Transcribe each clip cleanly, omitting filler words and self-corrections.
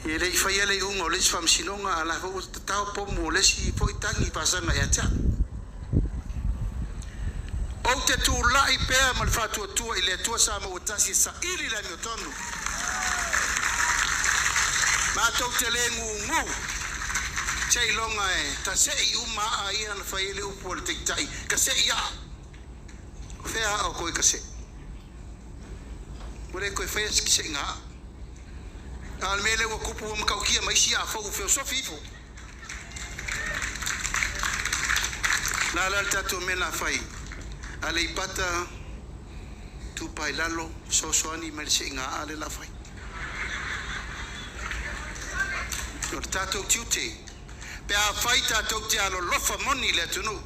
E le i faia le iuga o le isi faamasinoga, a o la foi ua tatao pomu o le isi foi tagi faasaga ia te au. Ou te tulai pea ma le faatuatua i le Atua Samoa ua tasi e saili le amiotonu. Matou te le gugu seiloga e tasei uma aa ia na fai ai le upu a le taitai, tasei aa. O fea aa o toe tasei? Ua le toe faia se taseiga aa. A o le mea lea ua tupu ua matautia ma isi aa fou ua feosofi ifo. O le a la le tatou mea o le a fai? Aleipata Itupa i Lalo, fesoasoani mai i le seiga aa lea o le a fai. O le tatou tiute, pe afai tatou te alolofa moni i le atunuu,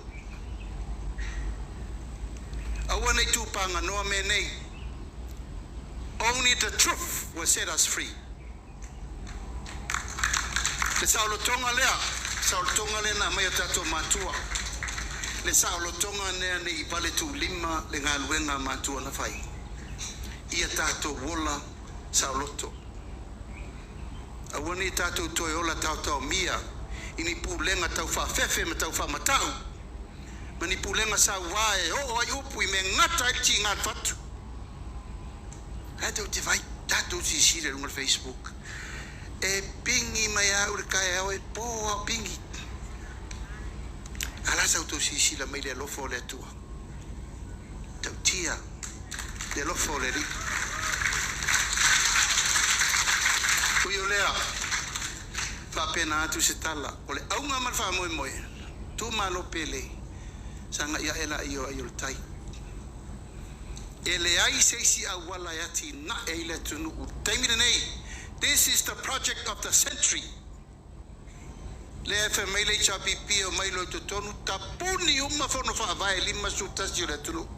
aua ne i tuupaganoa mea nei. Only the truth will set us free. Le saolotoga lea, saolotoga lea na aumai e o tatou matua, le saolotoga lea ne i valetuulima le galuega a matua na fai. Ia tatou ola saoloto. Aua ne i tatou toe ola taotaomia i ni pulega taufaafefe ma taufaamatau ma ni pulega saua e oo ai upu i mea e gata ai le tiga o le fatu. O lena tou te vaai, tatou silasila i luga o le Facebook, e pigi mai lava au i le taeao e po lava o pigi. A o le a sa outou silasila mai i le alofa o le Atua? E matautia le alofa o le Alii. Ui o lea, faapena atu se tala. O le auga ma le faamoemoe, itumalo pele, sagai ae laia o ai o le tai. E leai se isi auala e atinae ai le atunuu i le taimi lenei. This is the project of the century. Lea e fai mai le HRPP e omai loa i totonu tapuni uma fono faavae 51 o le atunuu.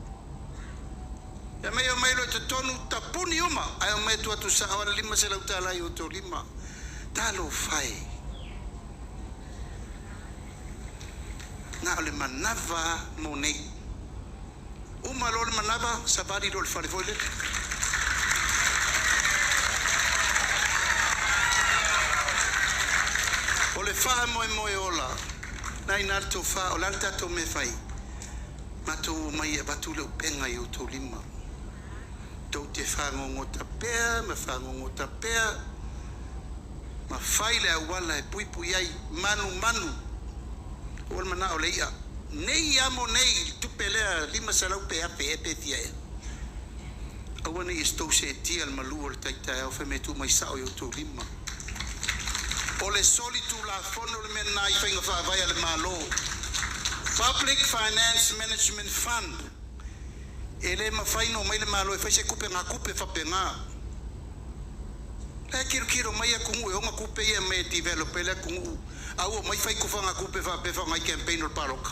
E mai omai loa i totonu tapuni uma, ae omai atu atu sao le $500 i outou lima. Talofa e, na o le manava mo nei. Uma loa le manava, savali loa i le fale foi lele. O le faamoemoe ola, na i ina le tofa, o le a le tatou mea e fai? Matou omai e avatu le upega i outou lima. Tou te fagogota pea ma fagogota pea ma fai le auala e puipui ai, manumanu. Ua le manao o le i'a nei amo nei i le tupe lea 500 pe afe ea pe fia ea. Aua ne i outou seetia i le malu o le tai taeao fai mai e tuu mai sao i outou lima. O le solitulafono le mea lena i faiga faavae a le Malo. Public Finance Management Fund. E le mafai ona omai le Malo e fai se tupe gatupe faapena. La e tilotilo mai atunuu e ona tupe ia e aumai e develop ai le atunuu, a ua omai fai tufagatupe faapea e faaaoga i campaign o le palota.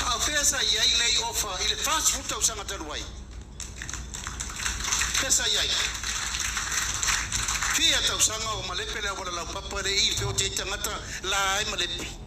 A o fea sa i ai nei ofa i le 40 tausaga talu ai? Fea sa i ai? Fia tausaga o malepe le auala laupapa lea i i feoti ai tagata la ai malepe.